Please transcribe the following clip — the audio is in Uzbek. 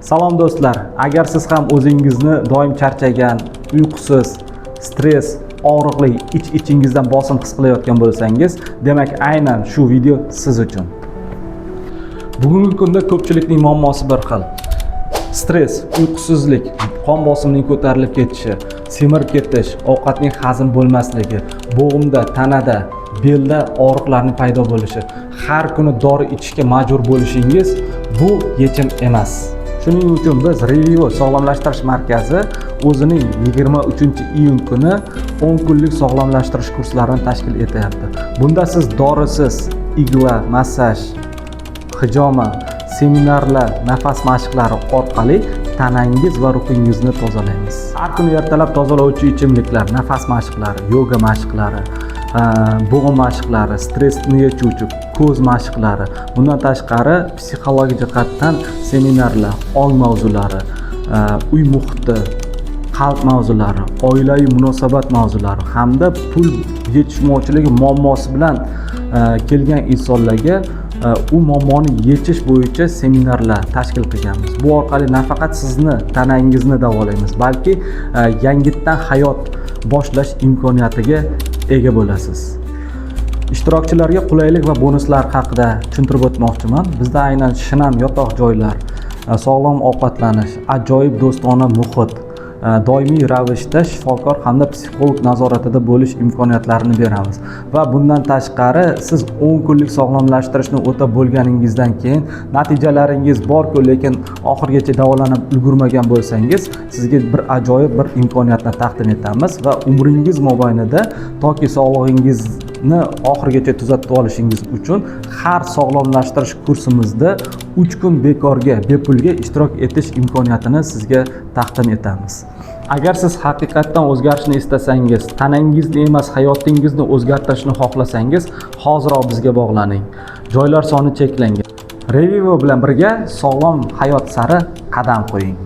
Salom, do'stlar! Agar siz ham o'zingizni doim charchagan, uyqusiz, stress, og'riqli, ich ichingizdan bosim his qilayotgan bo'lsangiz, demak, aynan shu video siz uchun. Bugungi kunda ko'pchilikning muammosi bir xil: stress, uyqusizlik, qon bosimining ko'tarilib ketishi, semirib ketish, ovqatning hazm bo'lmasligi, bo'g'imda, tanada, belda og'riqlarning paydo bo'lishi, har kuni dori ichishga majbur bo'lishingiz. Bu yechim emas. Shuning uchun biz, Revivo sog'lomlashtirish markazi o'zining 23 iyun kuni 10 kunlik sog'lomlashtirish kurslarini tashkil etyapti. Bunda siz dorisiz игла, massaj, hijoma, seminarlar, nafas mashqlari orqali tanangiz va ruhingizni tozalaymiz. Har kuni ertalab tozalovchi ichimliklar, nafas mashqlari, yoga mashqlari, bo'g'im mashqlari, stressni yechuvchi ko'z mashqlari, bundan tashqari psixologik jihatdan seminarlar, ong mavzulari, uy muhiti, qalb mavzulari, oilaviy munosabat mavzulari hamda pul yetishmovchiligi muammosi bilan kelgan insonlarga u muammoni yechish bo'yicha seminarlar tashkil qilganmiz. Bu orqali nafaqat sizni tanangizni davolaymiz, balki yangitdan hayot boshlash imkoniyatiga ega bo'lasiz. Ishtirokchilarga qulaylik va bonuslar haqida tushuntirib o'tmoqchiman. Bizda aynan shinam yotoq joylar, sog'lom ovqatlanish, ajoyib do'stona muhit, doimiy ravishda shifokor hamda psixolog nazoratida bo'lish imkoniyatlarini beramiz. Va bundan tashqari, siz 10 kunlik sog'lomlashtirishni o'tab bo'lganingizdan keyin natijalaringiz borku, lekin oxirigacha davolanib ulgurmagan bo'lsangiz, sizga bir ajoyib bir imkoniyatni taqdim etamiz va umringiz mobaynida toki sog'lig'ingizni oxirigacha tuzatib olishingiz uchun har sog'lomlashtirish kursimizda 3 kun bekorga, bepulga ishtirok etish imkoniyatini sizga taqdim etamiz. Agar siz haqiqatdan o'zgarishni istasangiz, tanangizni emas, hayotingizni o'zgartirishni xohlasangiz, hoziroq bizga bog'laning. Joylar soni cheklangan. Revivo bilan birga sog'lom hayot sari qadam qo'ying.